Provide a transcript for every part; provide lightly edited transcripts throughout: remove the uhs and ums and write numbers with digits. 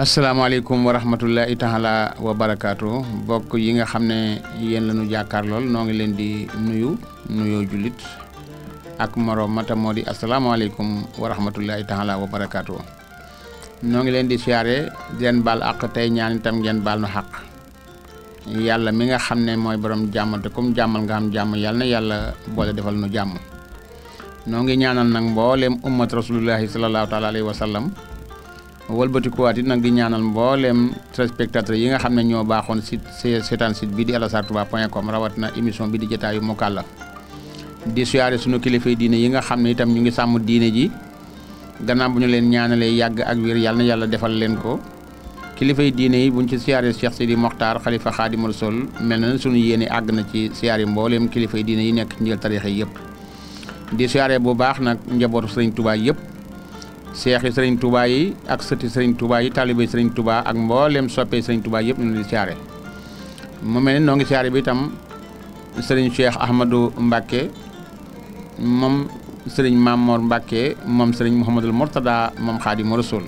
asalaamaaleykum wa rahmatullahi taala wa barakaatu bokk yi nga xam ne yéen la ñu jàkkaar lool noo ngi leen di nuyoo jullit ak moroom mata moo di asalaamaaleykum wa rahmatullahi taala wa barakaatu noo ngi leen di siyaare di leen baal àq tey ñaan itam ngeen baal nu xaq yàlla mi nga xam ne mooy borom jàmm te comme jàmmal nga xam jàmm yàlla na yàlla boole defal nu jàmm noo ngi ñaanal nag mbooleem ummat rasulullahi sallallahu taala alayhi wa sallam wëlbatikuwaat it nag di ñaanal mbooleem téléspectateurs yi nga xam ne ñoo baaxoon seetaan site bi di alassartouba.com rawat na émission bi di jotaayu mukallaf di siyaare sunu kilifa diine yi nga xam ne itam ñu ngi sàmm diine ji gannaaw bu ñu leen ñaanalee yàgg ak wér yàlla na yàlla defal leen ko kilifa diine yi buñ ci siyaare Cheikh Sidi Mokhtar xalifa Xaadimu Rasuul mel na sunu yéene àgg na ci siyaare mbooleem kilifa diine yi nekk njël tarixa yëpp di siyaare bu baax nag njabootu Sëriñ Tuubaa yëpp seex yi Sëriñ Tuubaa yi ak sëti Sëriñ Tuubaa yi taalibe Sëriñ Tuubaa ak mbooleem soppee Sëriñ Tuubaa yëpp ñu di siyaare mu mel ni noo ngi siyaare bi itam Sëriñ Cheikh Ahmadou Mbacke moom Sëriñ Mamor Mbacke moom Sëriñ Mouhamadul Mourtada moom Xaadimu Rasuul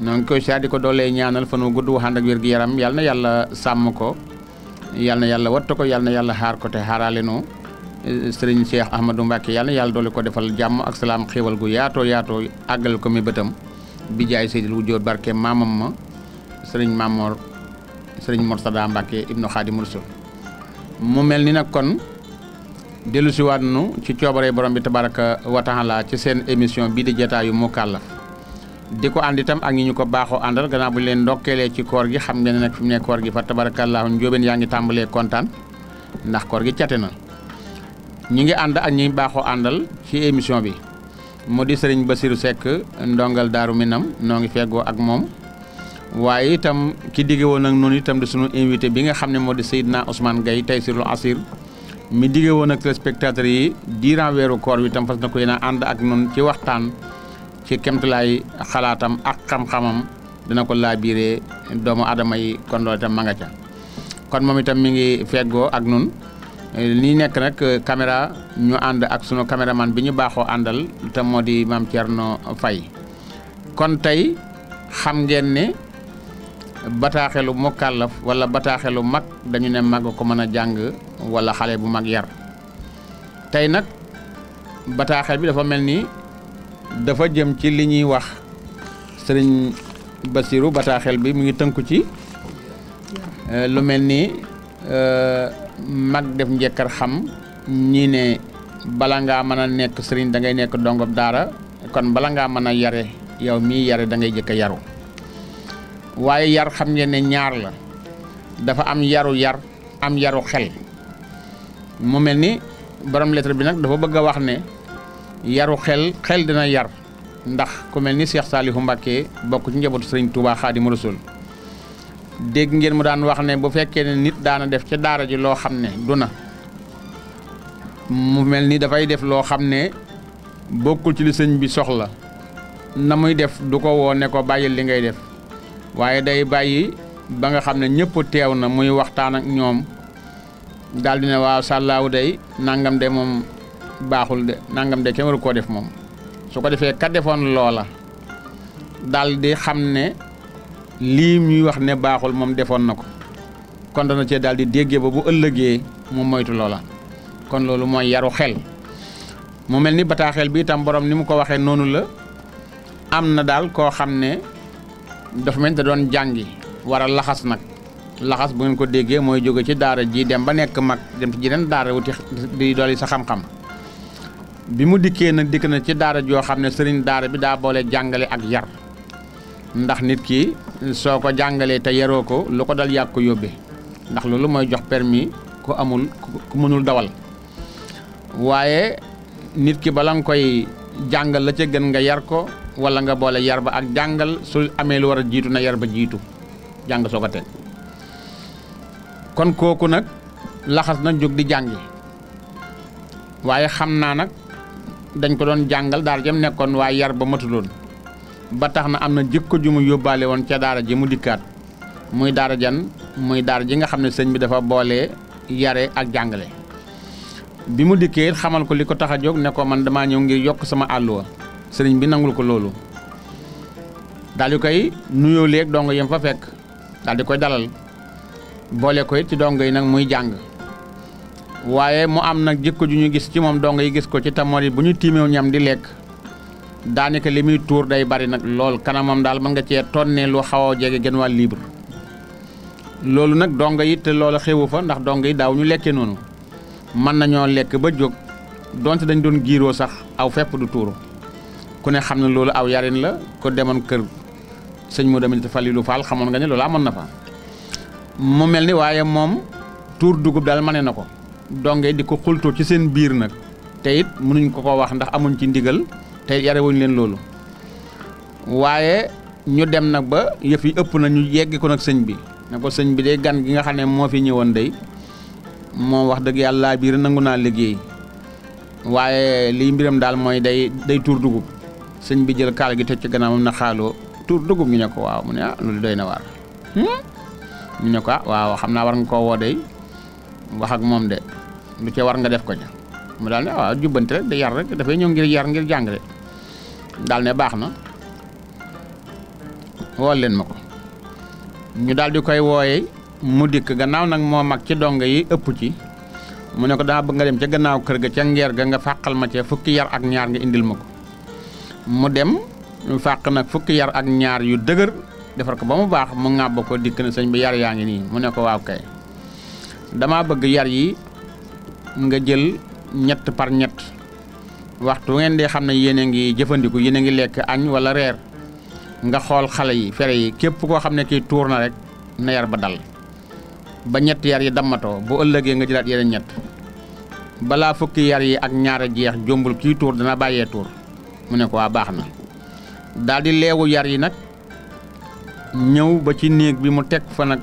noo ngi koy siyaare di ko doolee ñaanal fan wu gudd waxaan ak wér gi yaram yàlla na yàlla sàmm ko yàlla na yàlla wattu ko yàlla na yàlla xaar ko te xaaraale nu Sëriñ Cheikh Ahmadou Mbacke yàlla na yàlla doole ko defal jàmm ak salaam xéewal gu yaatoo àggal ko mi bëtam bi jaay seydil wu jóor barke maamam ma Sëriñ Mamor Sëriñ Mourtada Mbacke ibnu Xaadimu Rasuul mu mel ni nag kon dellu si waat nu ci coobare borom bi tabaraka wa taala ci seen émission bii di jotaayu mukallaf di ko ànd itam ak ñi ñu ko baaxoo àndal gannaaw bu leen ndokkeelee ci koor gi xam ngeen ne nag fi mu ne koor gi fa tabarakallaahu njóobeen yaa ngi tàmbalee kontaan ndax koor gi cate na ñi ngi ànd ak ñi baaxoo àndal ci émission bi mu di Sëriñ Bassirou Seck ndongal Daaru Minam noo ngi feggoo ak moom waaye itam ki digge woon ak noonu itam di sunu invité bi nga xam ne moo di Seydina Ousmane Gaye Taysirul Asir mi digge woon ak téléspectateurs yi diiran weeru koor wi itam fas na ko yéen a ànd ak noonu ci waxtaan ci kemtulaay xalaatam ak xam-xamam dina ko laabiiree doomu adama yi kon loolu itam ma nga ca kon moom itam mi ngi feggoo ak nun nii nekk nag caméra ñu ànd ak sunu caméraman bi ñu baaxoo àndal te moo di Mame Thierno Faye kon tey xam ngeen ne bataaxelu mukallaf wala bataaxelu mag dañu ne mag ko mën a jàng wala xale bu mag yar tey nag bataaxel bi dafa mel ni dafa jëm ci li ñuy wax Sëriñ Bassirou bataaxel bi mu ngi tënku ci lu mel ni mag def njëkkar xam ñii ne bala ngaa mën a nekk sëriñ da ngay nekk dongob daara kon bala ngaa mën a yare yow mii yare da ngay jëkk a yaru waaye yar xam ngeen ne ñaar la dafa am yar am yaru xel mu mel ni borom lettre bi nag dafa bëgg a wax ne yaru xel dina yar ndax ku mel ni Cheikh Saliou Mbacké bokk ci njabootu Sëriñ Touba Xaadimu Rasuul dégg ngeen mu daan wax ne bu fekkee ne nit daana def ca daara ji loo xam ne du na mu mel ni dafay def loo xam ne bokkul ci li sëñ bi soxla na muy def du ko woo ne ko bàyyil li ngay def waaye day bàyyi ba nga xam ne ñëpp teew na muy waxtaan ak ñoom daal di ne waaw sàllaawu day nangam de moom baaxul de nangam de kenn waru koo def moom su ko defee ka defoon loola daal di xam ne lii ñuy wax ne baaxul moom defoon na ko kon dana cee daal di déggee ba bu ëllëgee mu moytu loola kon loolu mooy yaru xel mu mel ni bataaxel bi itam borom ni mu ko waxee noonu la am na daal koo xam ne dafa mel da doon jàngi war a laxas nag laxas bu ngeen ko déggee mooy jóge ci daara ji dem ba nekk mag dem ci jeneen daara wuti di dolli sa xam-xam bi mu dikkee nag dikk na ci daara joo xam ne sëriñ daara bi daa boole jàngale ak yar ndax nit ki soo ko jàngalee te yaroo ko lu ko dal yàgg ko yóbbee ndax loolu mooy jox permis ku amul ku mënul dawal waaye nit ki bala nga koy jàngal la ca gën nga yar ko wala nga boole yar ba ak jàngal su amee lu war a jiitu na yar ba jiitu jàng soo ko teg kon kooku nag laxas na jóg di jàngi waaye xam naa nag dañ ko doon jàngal daara jëm nekkoon waaye yar ba matuloon ba tax na am na jikko ju mu yóbbaale woon ca daara ji mu dikkaat muy daara ji nga xam ne sëñ bi dafa boole yare ak jàngale bi mu dikkee xamal ko li ko tax a jóg ne ko man damaa ñëw ngir yokk sama àlluwa sëriñ bi nangul ko loolu daal di koy nuyoo léeg dongo yem fa fekk daal di koy dalal boole ko it ci dongo yi nag muy jàng waaye mu am nag jikko ju ñu gis ci moom dongo yi gis ko ci tamori bu ñu tiimew ñam di lekk daanaka li muy tuur day bari nag lool kanamam daal mën nga cee tonnee lu xaw a jege genn wàll libre loolu nag dongo yi te loolu xewu fa ndax dongo yi daaw ñu lekkee noonu mën nañoo lekk ba jóg donte dañ doon giiroo sax aw fepp du tuuru ku ne xam ne loolu aw yarin la ko demoon kër sëñ mu demit Falilu Fall xamoon nga ne loolu amoon na fa mu mel ni waaye moom tuur dugub daal mane na ko donge di ko xultoo ci seen biir nag te it mënuñ ko wax ndax amuñ ci ndigal te yarewuñ leen loolu waaye ñu dem nag ba yëf yi ëpp na ñu yegg ko nag sëñ bi ne ko sëñ bi de gan gi nga xam ne moo fi ñëwoon day moom wax dëgg yàlla biir nangu naa liggéey waaye liy mbiram daal mooy day tuur dugub sëñ bi jël kaal gi teg ci gannaawam na xaaloo tuur dugub ñu ne ko waaw mu ne loolu doy na waar ñu ne ko waaw xam naa war nga koo woo day wax ak moom de lu ca war nga def ko ca mu daal ne waaw jubbanti rek de yar rek dafay ñëw ngir yar ngir jàng de daal ne baax na wool leen ma ko ñu daal di koy wooyee mu dikk gannaaw nag moo mag ci dongo yi ëpp ci mu ne ko dama bëgg nga dem ca gannaaw kër ga ca ngeer ga nga fàqal ma ca fukki yar ak ñaar nga indil ma ko mu dem fàq nag fukki yar ak ñaar yu dëgër defar ko ba mu baax mu ŋàbb ko dikk na sëñ bi yar yaa ngi nii mu ne ko waaw kay dama bëgg yar yi nga jël ñett par ñett waxtu ngeen di xam ne yéen a ngi jëfandiku yéen a ngi lekk añ wala reer nga xool xale yi fere yi képp koo xam ne kii tuur na rek na yar ba dal ba ñett yar yi dammatoo bu ëllëgee nga jëlaat yeneen ñett balaa fukki yar yi ak ñaar a jeex jombul kii tuur dana bàyyee tuur mu ne ko waa baax na daal di leewu yar yi nag ñëw ba ci néeg bi mu teg fa nag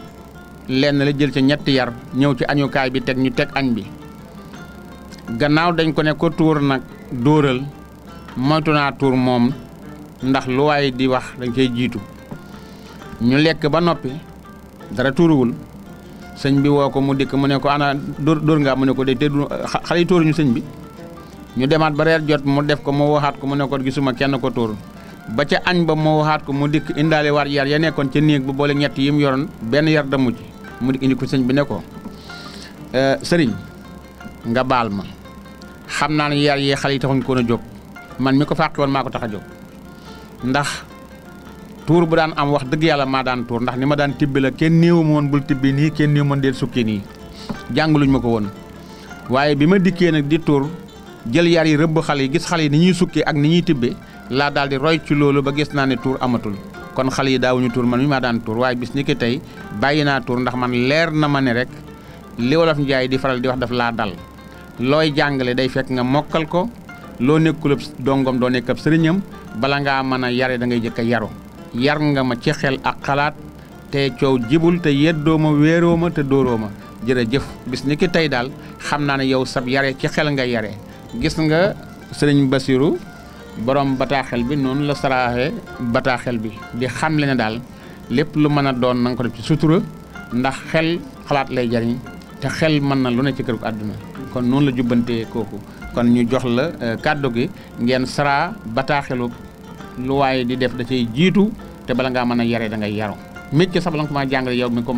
lenn la jël ca ñetti yar ñëw ci añukaay bi teg ñu teg añ bi gannaaw dañ ko ne ko tuur nag dóoral moytu naa tuur moom ndax lu waay di wax dañ koy jiitu ñu lekk ba noppi dara tuuruwul sëñ bi woo ko mu dikk mu ne ko ana dóor ngaa mu ne ko de te xale yi tuuruñu sëñ bi ñu demaat ba reer jot mu def ko mu waxaat ko mu ne ko gisuma kenn ko tuur ba ca añ ba mu waxaat ko mu dikk indaale waat yar ya nekkoon ca néeg ba boole ñett yi mu yoroon benn yar damu ci mu dikk indi ko sëñ bi ne ko sëriñ nga baal ma xam naa ne yar yi xale yi taxuñ ko a jóg man mi ko fàqi woon maa ko tax a jóg ndax tuur bu daan am wax dëgg yàlla maa daan tuur ndax ni ma daan tibbi la kenn néewu ma woon bul tibbi nii kenn néewu ma deel sukki nii jàngaluñ ma ko woon waaye bi ma dikkee nag di tuur jël yar yi rëbb xale yi gis xale yi ni ñuy sukki ak ni ñuy tibbe laa daal di roy ci loolu ba gis naa ne tuur amatul kon xale yi daawuñu tuur man mi maa daan tuur waaye bis ni ki tey bàyyi naa tuur ndax man leer na ma ne rek li wolof njaay di faral di wax daf laa dal looy jàngale day fekk nga mokkal ko loo nekkul ab dongom doo nekk ab sëriñam bala ngaa mën a yare da ngay jëkk a yaru yar nga ma ci xel ak xalaat te coow jibul te yeddoo ma wéeroo ma te dóoroo ma jërëjëf bis ni ki tey daal xam naa ne yow sab yare ci xel nga yare gis nga sëriñ Basiru borom bataaxel bi noonu la saraaxee bataaxel bi di xamle ne daal lépp lu mën a doon na nga ko def ci sutura ndax xel xalaat lay jariñ te xel mën na lu ne ci kër gu àdduna kon noonu la jubbantee kooku kon ñu jox la kàddu gi ngeen saraa bataaxelu lu waaye di def da cay jiitu te bala ngaa mën a yare da ngay yaru métier sax bala nga ko mën a jàngale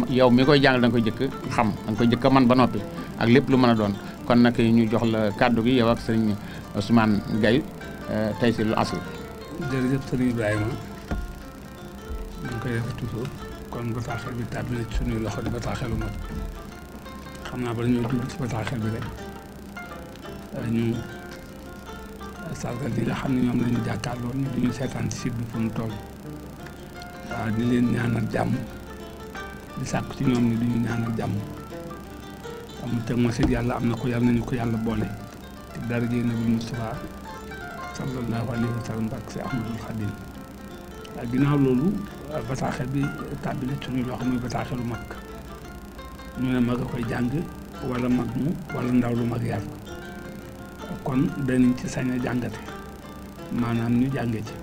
yow mi koy jàngale da nga koy jëkk xam da nga koy jëkk man ba noppi ak lépp lu mën a doon kon nag ñu jox la kàddu gi yow ak sëriñ Ousmane Gaye Taysirul Asir. jërëjëf sëriñ Ibrahima ñu ngi koy def toujours kon bataaxel bi tàbbi na ci suñuy loxo di bataaxelu mag xam naa bala ñoo jublu ci bataaxel bi rek ñu sargal ñi nga xam ne ñoom la ñu jàkkaarloo ñu duñu seetaan ci site bi fu mu toll waaw di leen ñaanal jàmm di sàkk ci ñoom ni duñu ñaanal jàmm am teg ma sit yàlla am na ko yàlla nañu ko yàlla boole ci daraja Nabi Mustafa sallallahu alayhi wa sallam ak si Ahmadul Xadim waaye ginnaaw loolu bataaxel bi tàbbi na suñu loo xam ne bataaxelu mag ñu ne mag a koy jàng wala mag mu wala ndaw lu mag yar kon danañ ci sañ a jàngate maanaam ñu jànge ci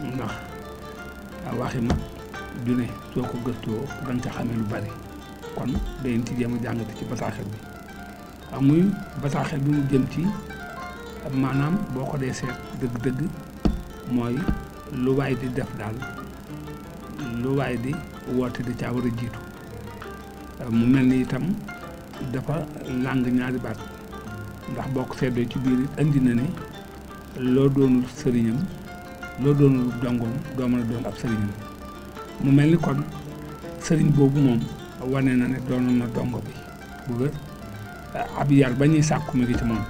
ndax waxi mag ju ne soo ko gëstoo da nga ca xamee lu bari kon danañ ci jéem a jàngate ci bataaxel bi amuy bataaxel bi mu jëm ci maanaam boo ko dee seet dëgg-dëgg mooy lu waay di def daal lu waay di woote di caa war a jiitu mu mel ni itam dafa làng ñaari baat ndax boo ko seetlee ci biir it andi na ne loo doonul sëriñam loo doonul dongoom doo mën a doon ab sëriñam mu mel ni kon sëriñ boobu moom wane na ne doonoon na dongo bi bu wér ab yar ba ñuy sàkku mi ngi ci moom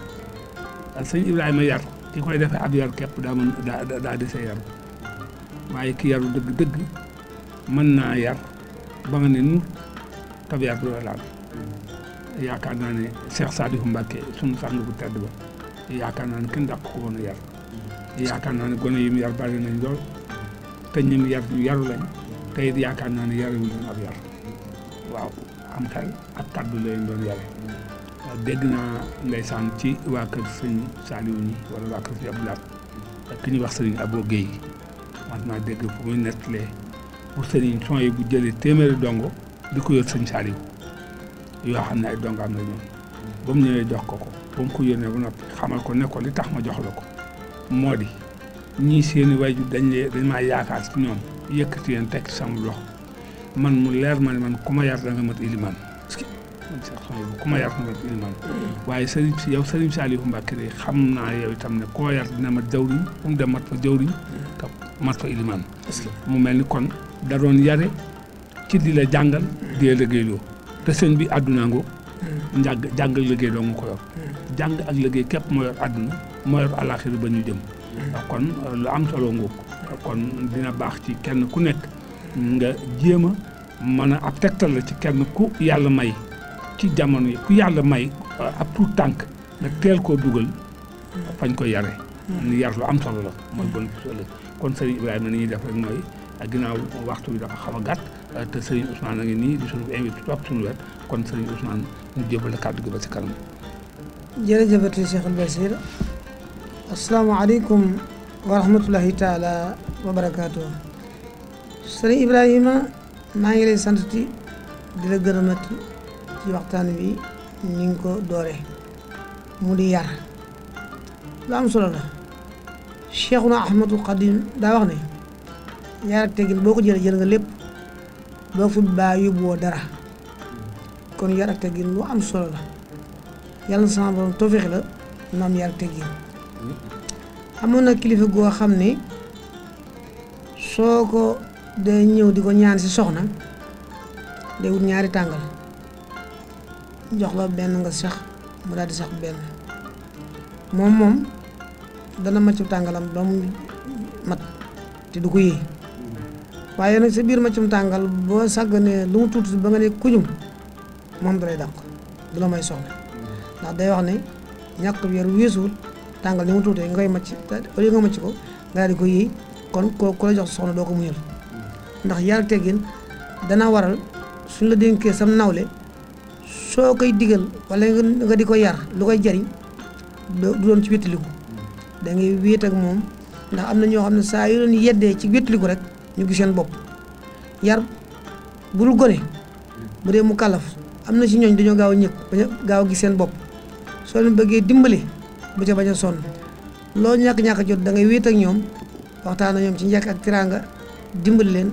sëñ Ibrahima yar ki koy defee ab yar képp daa desee yaru waaye ki yaru dëgg-dëgg mën naa yar ba nga ne nu tab yar du la laal yaakaar naa ne Cheikh Saliou Mbacké sunu sang bu tedd ba yaakaar naa ne kenn dàq ko woon a yar yaakaar naa ne gone yi mu yar bari nañ lool te ñun yar ñu yaru lañ te it yaakaar naa ne yaruñu leen ab yar waaw am xel ak kaddu leen doon yare dégg naa ndeysaan ci waa kër sëñ Saliou ñi wala waa kër sëñ Abdou Lahad ki ñuy wax sëriñ Abo Guèye man naa dégg fu muy nettalee pour sëriñ son yi bu jëlee téeméeri dongo di ko yor sëñ Saliou yoo xam ne ay dongo am na ñoom ba mu ñëwee jox ko ba mu ko yónnee ba noppi xamal ko ne ko li tax ma jox la ko moo di ñii seeni waajur dañ maa yaakaar ci ñoom yëkkati leen teg ci sama loxo man mu leer ma ne man ku ma yar da nga mat ilimaan ku ma yar da nga mat ilimaan waaye sëriñ Saliou Mbacké de xam naa yow itam ne koo yar dina mat jawriñ fu mu dem mat fa jawriñ te mat fa ilimaan mu mel ni kon da doon yare ci di la jàngal di la liggéeyloo te sëñ bi àdduna ngoo jàng ak liggéey doo nga ko yor jàng ak liggéey képp moo yor àdduna moo yor àllaaxira ba ñu jëm kon lu am solo ngóog kon dina baax ci kenn ku nekk nga jéem a mën a ab tegtal la ci kenn ku yàlla may ci jamono yi ku yàlla may ab tuut tànk nga teel koo dugal fañ koy yare ni yar lu am solo la mooy bon ëllëg kon sëriñ Ibrahima ni ñuy def rek mooy ginnaaw waxtu bi dafa xaw a gàtt te sëriñ Ousmane a ngi nii di suñu invité topp suñu wet kon sëriñ Ousmane ñu jébale kàddu gi ba si kanam. jërëjëfati Cheikh al Basir asalaamaaleykum wa rahmatullahi taala wa barakaatu. sëriñ Ibrahima maa ngi lay sant di la gërëmati ci waxtaan wi ni nga ko doore mu di yar lu am solo la Cheikhuna Ahmadul Xadim daa wax ne yar ak teggin boo ko jël nga lépp boo fi baa yóbbuwoo dara kon yar ak teggin lu am solo la yàlla na sama borom tawfeex la nu am yar ak teggin amoon na kilifa goo xam ne soo ko day ñëw di ko ñaan si soxna day wut ñaari tàngal jox la benn nga sax mu daal di sax benn moom dana maccu tàngalam ba mu mat te du ko yéey waaye nag sa biir maccum tàngal boo sàgganee lu mu tuuti ba nga ne kuñum moom dalay dàq du la may soxla ndax day wax ne ñàkk bi yar weesuwul tàngal ni mu tuutee nga koy macc au lieu nga macc ko nga daal di ko yéey kon ku la jox soxna doo ko muñal ndax yar teggin dana waral suñ la dénkee sam nawle soo koy digal wala nga di ko yar lu koy jariñ du doon ci wéttaliku da ngay wéet ak moom ndax am na ñoo xam ne saa yu leen yeddee ci wéttaliku rek ñu gis seen bopp yar bul gone bu dee mu kàllaf am na ci ñooñ dañoo gaaw a ñëkk gaaw a gis seen bopp soo leen bëggee dimbali bu ca bañ a sonn loo ñàkk-ñàkk jot da ngay wéet ak ñoom waxtaan ak ñoom ci njëkk ak tiraanga dimbali leen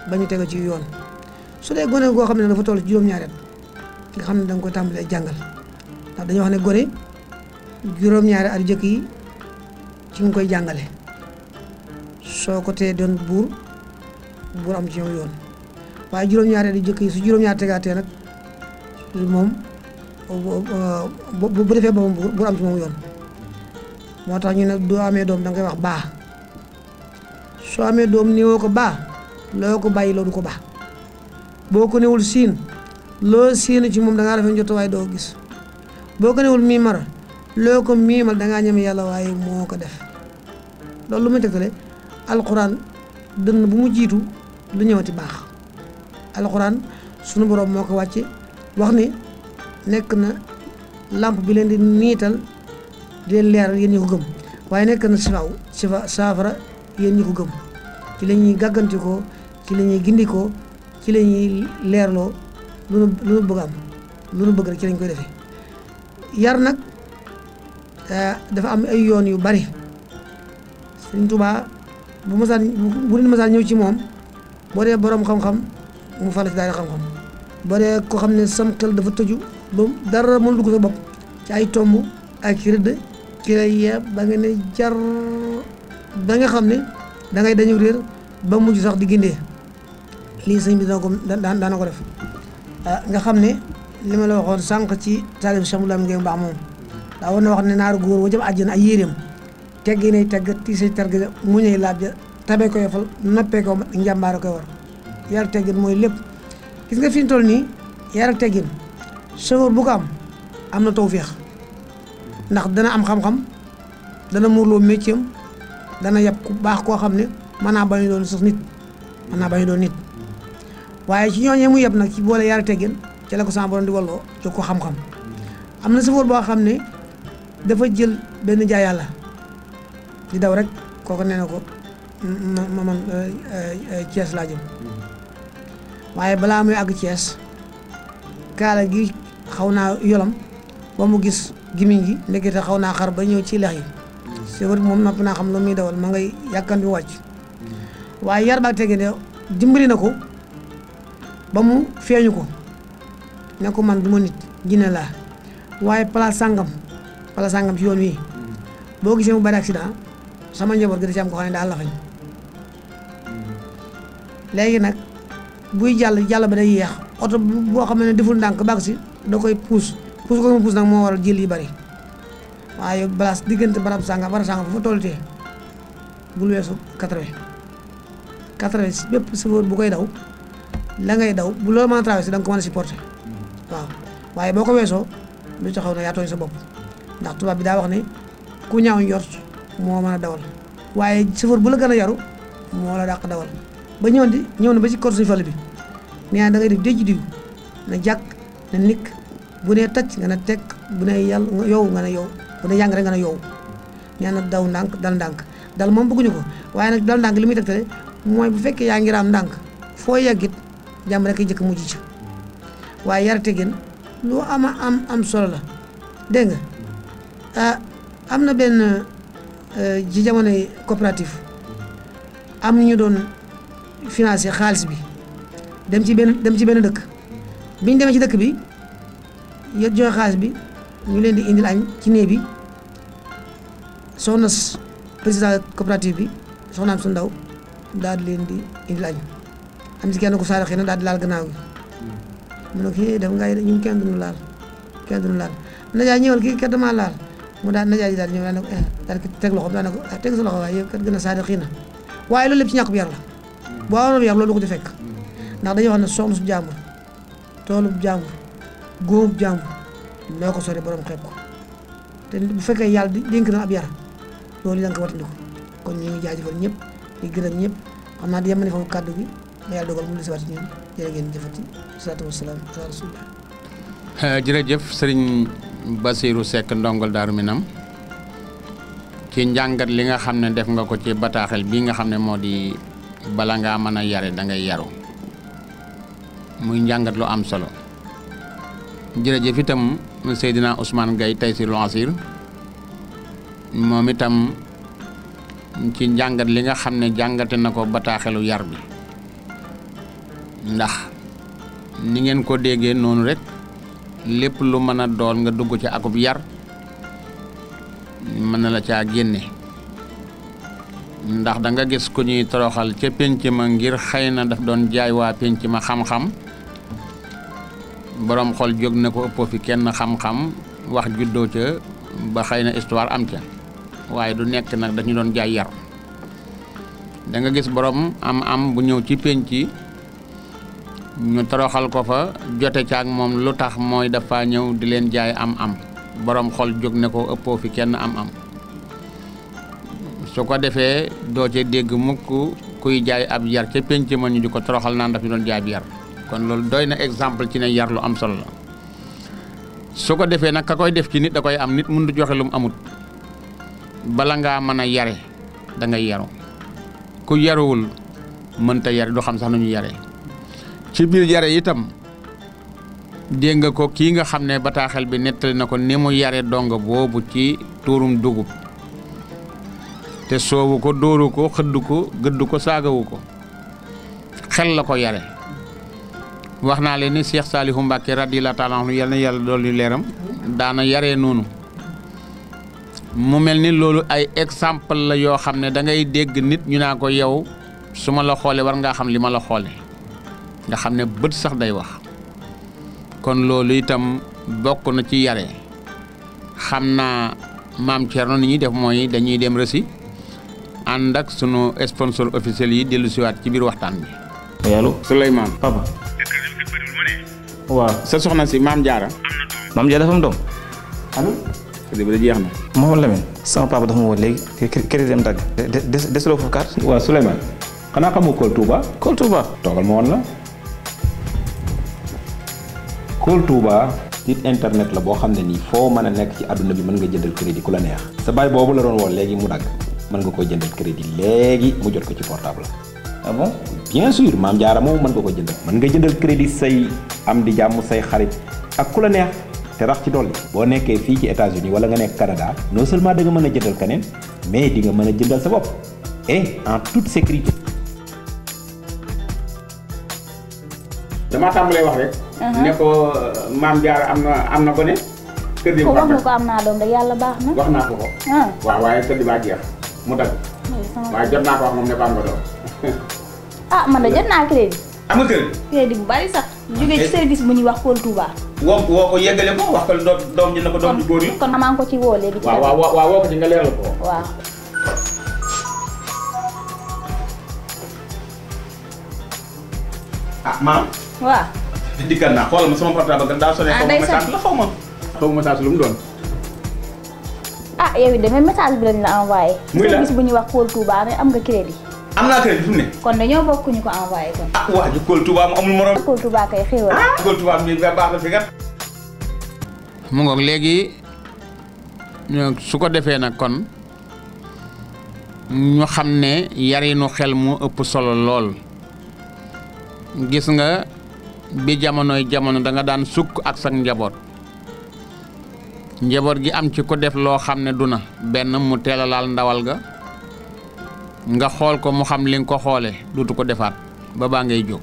ba ñu tege ci yoon su dee gone goo xam ne dafa toll ci juróom-ñaari at nga xam ne da nga koy tàmbalee jàngal ndax dañoo wax ne gone juróom-ñaari at jëkk yi ci nga koy jàngale soo ko tee doon buur am ci yow yoon waaye juróom-ñaari at jëkk yi su juróom-ñaari tegaatee nag moom bu defee boppam buur am ci moom yoon moo tax ñu ne doo amee doom da nga koy wax baa soo amee doom néewoo ko baa loo ko bàyyi loo du ko baax boo ko newul siin loo siin ci moom da ngaa rafet njort waaye doo gis boo ko newul miimara loo ko miimal da ngaa ñeme yàlla waaye moo ko def loolu lu muy tegtale alxuraan dënn bu mu jiitu lu ñëwati baax alxuraan sunu borom moo ko wàcce wax ni nekk na lampe bi leen di niital di leen leeral yéen ñi ko gëm waaye nekk na saafara yéen ñi ko gëm ci la ñuy gàggantikoo ci la ñuy gindikoo ci la ñuy leerloo lu nu bëgg am lu nu bëgg rek ci lañ koy defee yar nag dafa am ay yoon yu bari Sëriñ Tuubaa bu nit masaan ñëw ci moom boo dee borom xam-xam mu fal ci daal xam-xam boo dee ko xam ne sam xel dafa tëju ba dara mën dugg sa bopp ci ay tomb ak ci rëdd ci lay yee ba nga ne jar ba nga xam ne da ngay dañu réer ba mujj sax di gindee lii sëñ bi daana ko def nga xam ne li ma la waxoon sànq ci taalib Cheikh Moulam Gueye baax moom daa war na wax ne naaru góor wa jëm àjjana ay yéreem teggi nay tegg tiisay terg mu ñëy laaj ja tabe ko yofal noppee ko njàmbaare koy war yar ak teggin mooy lépp gis nga fi ñu toll nii yar ak teggin chauffeur bu ko am na tawféex ndax dana am xam-xam dana muurloo métier am dana yab ku baax koo xam ne mën naa bañ doon sax nit mën naa bañ doon nit waaye ci ñooñee mu yab nag ci boole yar ak teggin ci la ko sama borom di walloo jox ko xam-xam am na chauffeur boo xam ne dafa jël benn jaay yàlla di daw rek kooku nee na ko man Thiès laa jëm waaye balaa muy àgg Thiès kaala gi xaw naa yolam ba mu gis gimiñ gi ndekete xaw naa xar ba ñëw ci lex yi chauffeur bi moom nopp naa xam lu muy dawal ma ngay yàkkan bi wàcc waaye yar baak tegge ne dimbali na ko ba mu feeñu ko ne ko man du ma nit jinne laa waaye place sàngam ci yoon wi boo gisee mu bari accident sama njaboot gi da ci am ko xam ne daal la fañ léegi nag buy jàll ba day yeex oto boo xam ne deful ndànk bàgg si da koy puus ko mu puus nag moo waral jël yi bari waaye balaas diggante barab sàngam fu fa tollutee bul weesu 80 bépp chauffeur bu koy daw la ngay daw bu loolu mën a traversé da nga ko mën a supporter waaw waaye boo ko weesoo lu taxaw na yaa tooñ sa bopp ndax tubaab bi daa wax ne ku ñaaw njort moo mën a dawal waaye chauffeur bu la gën a yaru moo la dàq dawal ba ñëw na ba ci kor suñu fàll bi nee na da ngay def déj diw na jàkk na nikk bu nee tacc nga ne tekk bu ne yàlla yow nga ne yow bu ne yàng rek nga ne yow nee na daw ndànk dal ndànk dal moom bëgguñu ko waaye nag dal ndànk li muy tegtale mooy bu fekkee yaa ngi raam ndànk foo yàggit jàmm rek ay jëkk mujj ci waaye yar teggin lu am solo la dégg nga am na benn ci jamonoy coopérative am ñu doon financé xaalis bi dem ci benn dëkk biñ demee ci dëkk bi yot joxe xaalis bi ñu leen di indil añ ci néeg bi soxna président coopérative bi soxnaam su ndaw daal di leen di indil añ am ci kenn ku saara xëy na daal di laal gannaaw gi mu ne ko def ngay ñun kenn duñu laal najaay ñëwal kii kat dama laal mu daal najaay ji daal ñëw daal di teg loxo daal ne ko teg sa loxo waaye yow kat gën a saada xëy na waaye loolu lépp ci ñàkk bu yar la boo waroon yar loolu du ko ci fekk ndax dañuy wax ne soxna su jàmbur toolu jàmbur góobu jàmbur loo ko sori borom xeeb ko te bu fekkee yàlla dénk na ab yar loolu da nga ko wattandiku kon ñu ngi jaajëfal ñëpp di gërëm ñëpp xam naa di yemani foofu kàddu gi ba yàlla dogal mu li si waat ñun jërë ngeen jëfati salaatu wasalaam ala rasulillah. jërëjëf sëriñ Bassirou Seck ndongol Daaru Minam ci njàngat li nga xam ne def nga ko ci bataaxel bii nga xam ne moo di bala ngaa mën a yare da ngay yaru muy njàngat lu am solo jërëjëf itam Seydina Ousmane Gaye Taysirul Asir moom itam ci njàngat li nga xam ne jàngate na ko bataaxelu yar bi ndax ni ngeen ko déggee noonu rek lépp lu mën a doon nga dugg ci akub yar mën na la caa génne ndax da nga gis ku ñuy toroxal ca pénc ma ngir xëy na daf doon jaay waa pénc ma xam-xam boroom xol jóg na ko ëppoo fi kenn xam-xam wax juddoo ca ba xëy na histoire am ca waaye du nekk nag dañu doon jaay yar da nga gis boroom am bu ñëw ci pénc ñu toroxal ko fa jote ca ak moom lu tax mooy dafa ñëw di leen jaay am boroom xol jóg ne ko ëppoo fi kenn am su ko defee doo ca dégg mukk kuy jaay ab yar ca pénc ma ñu di ko toroxal naan daf ñu doon jaay ab yar kon loolu doy na exemple ci ne yar lu am solo la su ko defee nag ka koy def ci nit da koy am nit mënut joxe lu mu amut bala ngaa mën a yare da ngay yaru ku yaruwul mënta yare du xam sax nu ñu yare ci biir yare itam dégg nga ko kii nga xam ne bataaxel bi nettali na ko ni mu yare dong boobu ci tuurum dugub te soowu ko dóoru ko xëddu ko gëddu ko saagawu ko xel la ko yare wax naa leen ni Cheikh Saliou Mbacké radiyallahu ta'ala anhu yal na yàlla dolli leeram daana yaree noonu mu mel ni loolu ay exemple la yoo xam ne da ngay dégg nit ñu naa ko yow su ma la xoolee war ngaa xam li ma la xoole nga xam ne bët sax day wax kon loolu itam bokk na ci yare xam naa maam Thierno ni ñuy def mooy dañuy dem rësi ànd ak sunu sponsor officiel yi dellu siwaat ci biir waxtaan bi. allo Souleymane. papa. waaw. sa soxna si maam Diarra. maam Diarra dafa am doom. allo. kër bi da jeex na. Mouhamadou Lamine. sama papa dafa ma woo léegi. kër dem dagg. desuloo foofu carte. waaw Souleymane xanaa xamoo Kool Touba. Kool Touba. toogal ma woon la. Kool Touba. site internet la boo xam ne nii foo mën a nekk ci àdduna bi mën nga jëndal crédit ku la neex. sa baay boobu la doon woo léegi mu dagg mën nga koy jëndal crédit léegi mu jot ko ci portable. ah bon. bien sûr maam Diarra moom mën nga ko jëndal. mën nga jëndal crédit say am di jàmm say xarit ak ku la neex te rax ci dolli. boo nekkee fii ci États-Unis wala nga nekk Canada non seulement da nga mën a jëndal keneen mais di nga mën a jëndal sa bopp et en toute sécurité. damaa tàmbalee wax rek. ne ko maam Diarra am na gone. kër gi ko wax nga ko am naa doom rek yàlla baax na. wax naa ko ko. waaw waaye kër gi baa jeex mu dagg. waaye jot naa ko wax moom ne ko am nga doom. man de jot naa crédit. am nga crédit. crédit bu bari sax. jógee ci service bu ñuy wax Kool Touba. woo ko yeggale ko wax ko doom ji na ko doom ji góor la. kon maa ngi ko ci woo léegi. waaw woo ko ci nga leeral ko. waaw. maam. waaw. dikkal naa xoolal ma sama portable nga daa sonné. day message la xaw ma message lu mu doon. yow it demee message bi lañ la envoyé. muy la service bu ñuy wax Kool Touba ne am nga crédit. am naa crédit fu mu ne. kon dañoo bokk ñu ko envoyé kon. waa ji Kool Touba mu amul morom. Kool Touba kay xéwal. Kool Touba mi baax na fi kat. mu ngoog léegi su ko defee nag kon ñu xam ne yarinu xel mu ëpp solo lool gis nga bi jamonoy jamono da nga daan sukk ak sa njaboot gi am ci ko def loo xam ne du na benn mu teel a laal ndawal ga nga xool ko mu xam li nga ko xoole dutu ko defaat ba baa ngay jóg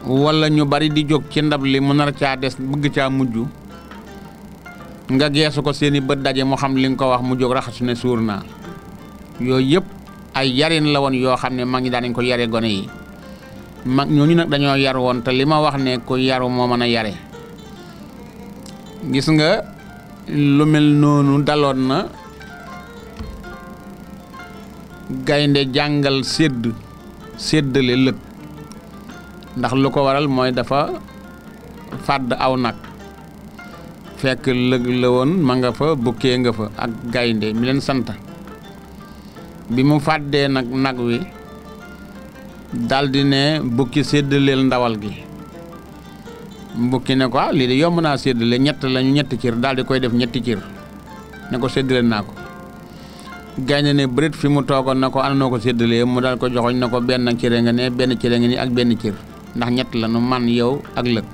walla ñu bari di jóg ci ndab li mu nar caa des bëgg caa mujj nga geesu ko seeni bët daje mu xam li nga ko wax mu jóg raxasu ne suur naa yooyu yëpp ay yarin la woon yoo xam ne mag ñi daan nañ ko yare gone yi mag ñooñu nag dañoo yar woon te li ma wax ne ku yaru moo mën a yare gis nga lu mel noonu daloon na gaynde jàngal séddale lëg ndax lu ko waral mooy dafa fàdd aw nag fekk lëg la woon ma nga fa bukkee nga fa ak gaynde mi leen sant bi mu fàddee nag wi daldi ne bukki séddaleel ndawal gi bukki ne ko lii de yomb naa séddale ñett lañu ñetti cër daldi koy def ñetti cër ne ko séddale naa ko gaynde ne bërit fi mu toogoon na ko ana noo ko séddalee mu daal ko joxoñ na ko benn cëre nga ne benn cëre nga ni ak benn cër ndax ñett la nu man yow ak lëg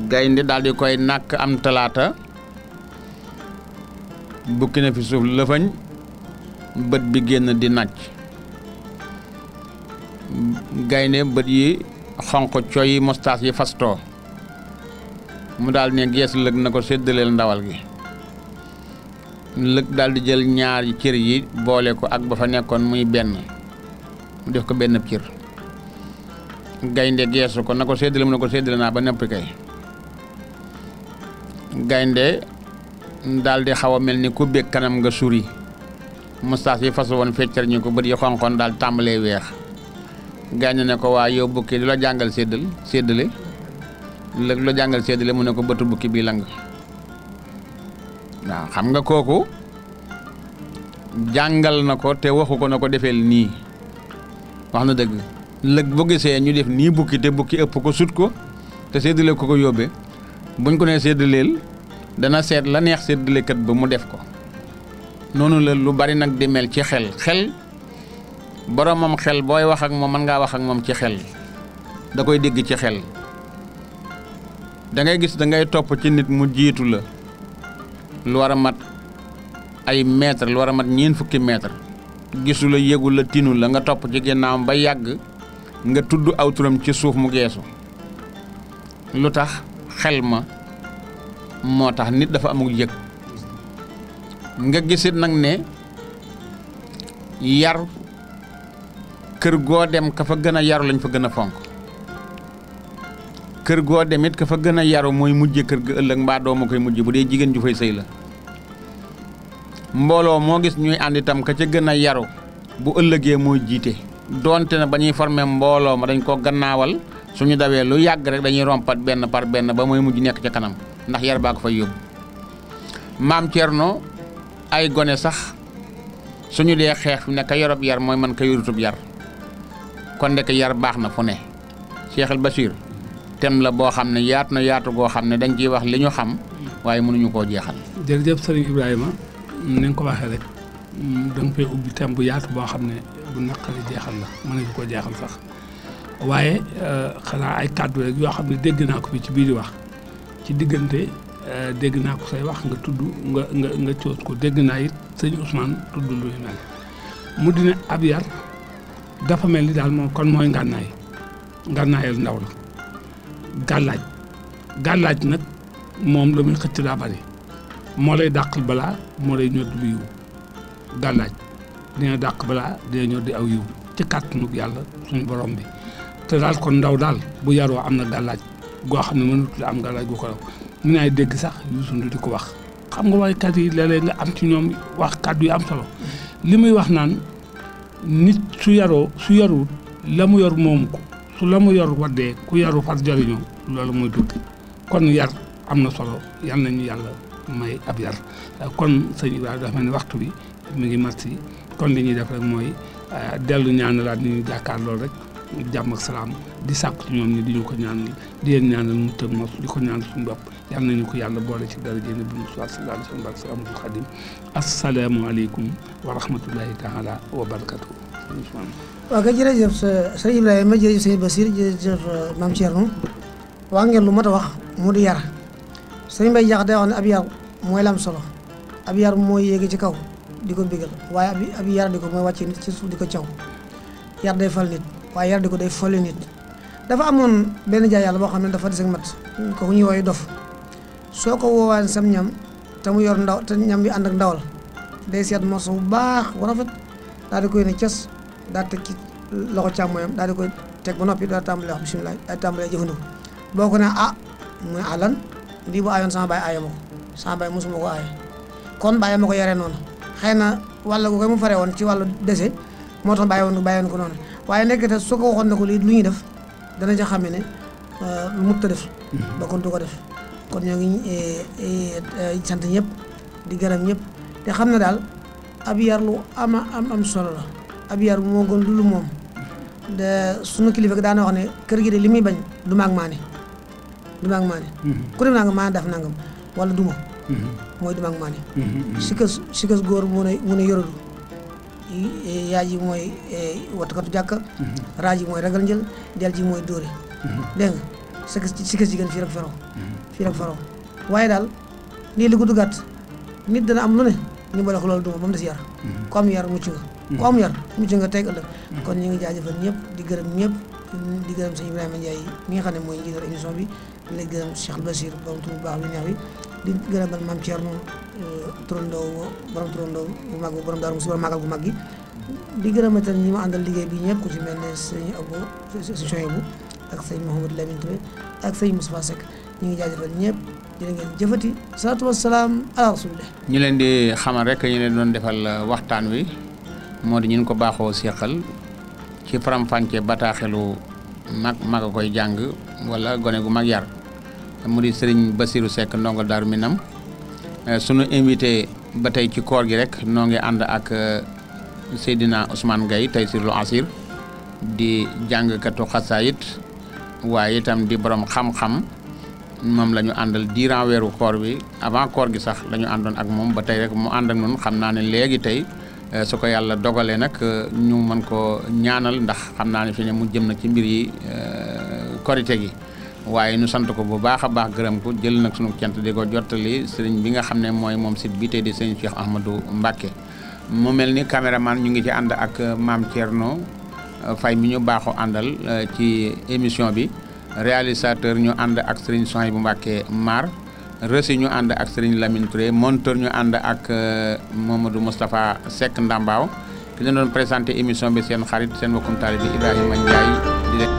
gaynde daldi koy nàkk am talaata bukki na fi suuf lëfañ bët bi génn di nàcc gaynde bët yi xonq coy mostaas yi fastoo mu daal ne gees lëg na ko séddaleel ndawal gi lëg daal di jël ñaari cër yi boole ko ak ba fa nekkoon muy benn mu def ko benn cër gaynde geesu ko na ko séddale mu ne ko séddale naa ba noppi kay gaynde daal di xaw a mel ni ku bég kanam nga suri mustaas yi fasu woon feccar ñu ko bët yi xonqoon daal tàmbalee weex gaynde ne ko waa yow bukki du la jàngal séddale lëg lu la jàngal séddale mu ne ko bëtu bukki bii lang waaw xam nga kooku jàngal na ko te waxu ko na ko defeel nii wax na dëgg lëg bu gisee ñu def nii bukki te bukki ëpp ko sut ko te séddale ko yóbbee buñ ko nee séddaleel dana seet la neex séddalekat ba mu def ko noonu la lu bari nag di mel ci xel boromam xel booy wax ak moom mën ngaa wax ak moom ci xel da koy dégg ci xel da ngay gis da ngay topp ci nit mu jiitu la lu war a mat ay mètre lu war a mat ñeent fukki mètre gisu la yëgul la tinu la nga topp ci ginnaawam ba yàgg nga tudd aw turam ci suuf mu geesu lu tax xel ma moo tax nit dafa amul yëg nga gisit nag ne yar kër goo dem ka fa gën a yaru lañ fa gën a fonk kër goo dem it ka fa gën a yaru mooy mujje kër ga ëllëg mbaa doomu koy mujj bu dee jigéen ju fay sëy la mbooloo moo gis ñuy ànd itam ka ca gën a yaru bu ëllëgee mooy jiite doonte na ba ñuy formé mbooloo ma dañ ko gannaawal suñu dawee lu yàgg rek dañuy rompat benn par benn ba mooy mujj nekk ca kanam ndax yar baa ko fay yóbbu maam Thierno ay gone sax suñu dee xeex fi ne ka yorob yar mooy man ka yorutub yar kon ndek yar baax na fu ne Cheikh El Bachir tem la boo xam ne yaatu na yaatu goo xam ne dañ ciy wax li ñu xam waaye mënuñu koo jeexal. jërëjëf sëriñ Ibrahima ni nga ko waxee rek da nga fay ubbi tem bu yaatu boo xam ne bu naqari jeexal la mën nañu ko jeexal sax waaye xanaa ay kàddu rek yoo xam ne dégg naa ko fi ci biir di wax ci diggante dégg naa ko say wax nga tudd nga coos ko dégg naa it sëñ Ousmane tudd lu mel mu dina ab yar dafa mel ni daal moom kon mooy ngànnaayal ndaw la gàllaaj nag moom la muy xëcc daa bari moo lay dàqal balaa moo lay ñoddi lu yiw gàllaaj dina dàq balaa dina ñoddi aw yiw ci kàttanu yàlla suñu borom bi te daal kon ndaw daal bu yaroo am na gàllaaj goo xam ne mënut la am gàllaaj gu ko raw ñu naay dégg sax Youssou Ndour di ko wax xam nga waykat yi léeg-léeg nga am ci ñoom wax kàddu yu am solo li muy wax naan nit su yaruwut la mu yor moomu ko su la mu yor waddee ku yaru far jariñoo loolu mooy tuuti kon yar am na solo yal nañu yàlla may ab yar kon sëñ Ibrahima dafa mel ni waxtu bi mi ngi mat si kon li ñuy def rek mooy dellu ñaanalaat ni ñu jàkkaar loolu rek jàmm ak salaam di sàkku ci ñoom ñi di ñu ko ñaanal di leen ñaanal mu tëb mos di ko ñaanal suñu bopp yal nañu ko yàlla boole ci dara jéem a bind si waat sallallahu alayhi wa sallam barke Ahmadul Xadim asalaamualeykum wa rahmatullahi taala wa barakatuh. waaw kay jërëjëf sëñ Ibrahima jërëjëf sëñ Basir jërëjëf maam Thierno wax ngeen lu mat a wax mu di yar sëñ Mbay Jaxate wax ne ab yar mooy lam solo ab yar mooy yéegi ci kaw di ko bégal waaye ab yar di ko mooy wàcce nit ci suuf di ko caw yar day fal nit waaye yar di ko day folli nit dafa amoon benn jaay yàlla boo xam ne dafa des ak mat ko ñuy wooyu dof soo ko woowaan sam ñam te mu yor ndaw te ñam bi ànd ak ndawal day seet morso bu baax bu rafet daal di koy ne cas daal teg ci loxo càmmoñam daal di koy teg ba noppi daal tàmbalee wax bisimilah daal tàmbalee jëfandiku boo ko ne mu ne lan lii bu aayoon sama baay aaye ma ko sama baay mosuma ko aaye kon bàyyi ma ko yaree noonu xëy na wàlla gu koy mu faree woon ci wàllu dese moo tax bàyyi woon ko noonu waaye nekkate su ko waxoon ne ko lii lu ñuy def dana ca xam ne lu mut a def ba kon du ko def kon ñoo ngi sant ñëpp di gërëm ñëpp te xam ne daal ab yar lu am solo la ab yar moo gën lu moom de sunu kilifa gi daana wax ne kër gi de li muy bañ du maag maane ku dem nangam maane def nangam wala duma mooy du maag maane si kës góor mu ne yoradu yaay ji mooy wattukatu jàkka raaj ji mooy ragal njël del ji mooy dóore dégg nga si kës jigéen fii rek faraw waaye daal lii li gudd gàtt nit dana am lu ne ñu boole ko loolu duma ba mu des yar ku am yar mucc nga ku am yar mucc nga teg ëllëg kon ñu ngi jaajëfal ñëpp di gërëm ñëpp di gërëm sëñ Ibrahima Ndiaye mi nga xam ne mooy njiital émission bi di la gërëm Cheikh El Bachir borom tur bu baax bi neex bi di gërëmal Mame Thierno borom turandoo bu mag bi borom daaru musi borom màggal gu mag gi di gërëmatal ñi ma àndal liggéey bi ñëpp ku ci mel ne sëñ Abou sëñ bu ak sëñ Mouhamadou Lamine Touré ak sëñ Moustapha Seck ñu ngi jaajëfal ñëpp jërë ngeen jëfati salaatu wasalaam ala rasulillah ñu leen di xamal rek ñu leen doon defal waxtaan wi moo di ñu ko baaxoo seqal ci faram-fàccee bataaxelu mag a koy jàng wala gone gu mag yar mu di Serigne Bassirou Seck ndongo Daaru Minam sunu invité ba tey ci koor gi rek noo ngi ànd ak Seydina Ousmane Gaye Taysirul Asir di jàngkatu xasaayit waaye itam di borom xam-xam moom la ñu àndal durant weeru koor bi avant koor gi sax la ñu àndoon ak moom ba tey rek mu ànd ak noonu xam naa ne léegi tey su ko yàlla dogalee nag ñu mën ko ñaanal ndax xam naa ne fi ne mu jëm na ci mbir yi korite gi waaye nu sant ko bu baax a baax gërëm ko jël nag sunu cant di ko jottali sëriñ bi nga xam ne mooy moom site bi tey di sëriñ Cheikh Ahmadou Mbacké mu mel ni caméraman ñu ngi ci ànd ak Maam Thierno Faye mi ñu baaxoo àndal ci émission bi réalisateur ñu ànd ak sëriñ Souhaïbou Mbacké Mar reçu ñu ànd ak sëriñ Lamine Touré monteur ñu ànd ak Mamadou Moustapha Seck Ndambaaw ki leen doon présenté émission bi seen xarit seen mbokkum taalibe bi Ibrahima Ndiaye di leen